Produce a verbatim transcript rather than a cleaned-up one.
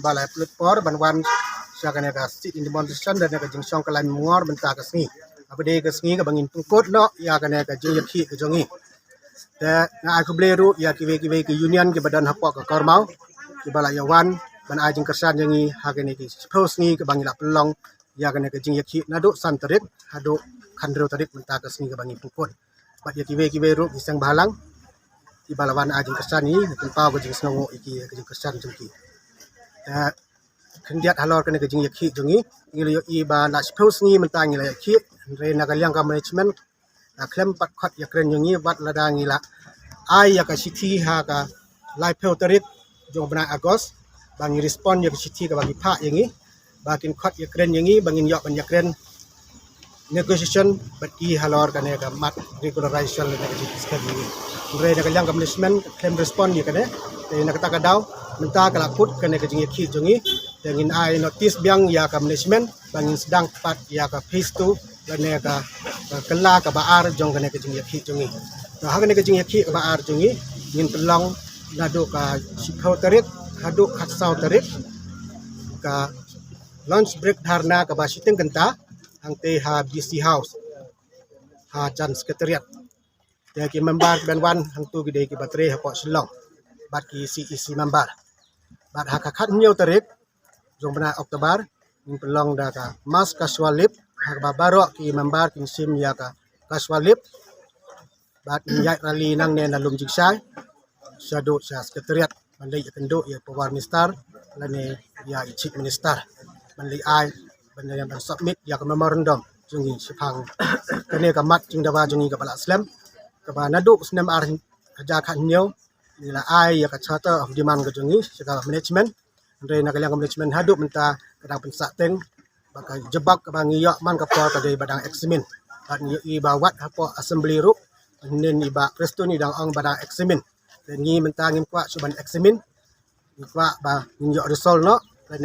Ba la pynlut por ban wan sha kane ka sit-in demonstration da kane ka jingshong kyllaiñ mongor mynta ka sngi. Kaba dei ka sngi kaba ngin pynkut noh ïa kane ka jingïakhih ka jong ngi. Te nga ai khublei ruh ïa kiwei kiwei ki union kiba don hapoh ka Kormaw kiba la ïa wan ban ai jingkyrshan ïa ngi ha kane ki shiphew sngi kaba ngi la pynlong ïa kane ka jingïakhih naduh san tarik haduh khathynriew tarik mynta ka sngi kaba ngi pynkut. Bad ïa kiwei kiwei ruh ki seng bhalang kiba la wan ai jingkyrshan ïa ngi, ngi pynpaw ka jingsngewnguh ïa ki ïa ka jingkyrshan jong ki. Te khyndiat halor kane ka jingïakhih jong ngi, ngi la ïohi ba la shiphew sngi mynta ngi la ïakhih, hynrei na ka liang ka management la khlem pat khot ïakren ïa ngi wat lada ngi la ai ïa ka shithi ha ka laiphew tarik jong u bnai August ba ngi respond ïa ka shithi kaba ki phah ïa ngi ba kin khot ïakren ïa ngi ba ngin ïoh ban ïakren negotiation bad ki halor kane ka mat regularization lane ka jingskhem ïa ngi. Hynrei na ka liang ka management ka khlem respond ïa kane. Te na kata ka daw mynta ka la kut kane ka jingïakhih jong ngi. Te ngin ai notice biang ïa ka management ba ngin sdang pat ïa ka phase two lane ka, ka kylla kaba ar jong kane ka jingïakhih jong ngi. Te ha kane ka jingïakhih kaba ar jong ngi ngin pynlong naduh ka shiphew tarik haduh khatsaw tarik ka lunch break dharna kaba shiteng kynta hangtei ha D C House ha jan Secretariat. Te ki member ban wan hangtu ki dei kiba trei hapoh Shillong bad ki C E C member. Bad ha ka khathynñiew tarik jong bnai October ngin pynlong da ka mass casual leave ha kaba baroh ki member kin shim ïa ka casual leave. Bad ngin ïaid rally nangne na Lumjingshai shaduh sha Secretariat ban leit ïakynduh ïa Power Minister lane ïa i Chief Minister ban leit ai ban leit ban submit ïa ka memorandum jong ngi shaphang kane ka mat jingdawa jong ngi kaba la slem kaba naduh snem ar hajar khathynñiew ngi la ai ïa ka charter of demand ka jong ngi sha ka management. Hynrei na ka liang ka management haduh mynta ka dang pynsah teng ba ka jubab kaba ngi ïoh man ka por ka dei ba dang examine. Bad ngi ïohi ba wat hapoh assembly ruh hynnin i Bah Prestone i dang ong ba dang examine. Te ngi mynta ngim kwah shuh ban examine. Ngi kwah ba ngin ïoh result noh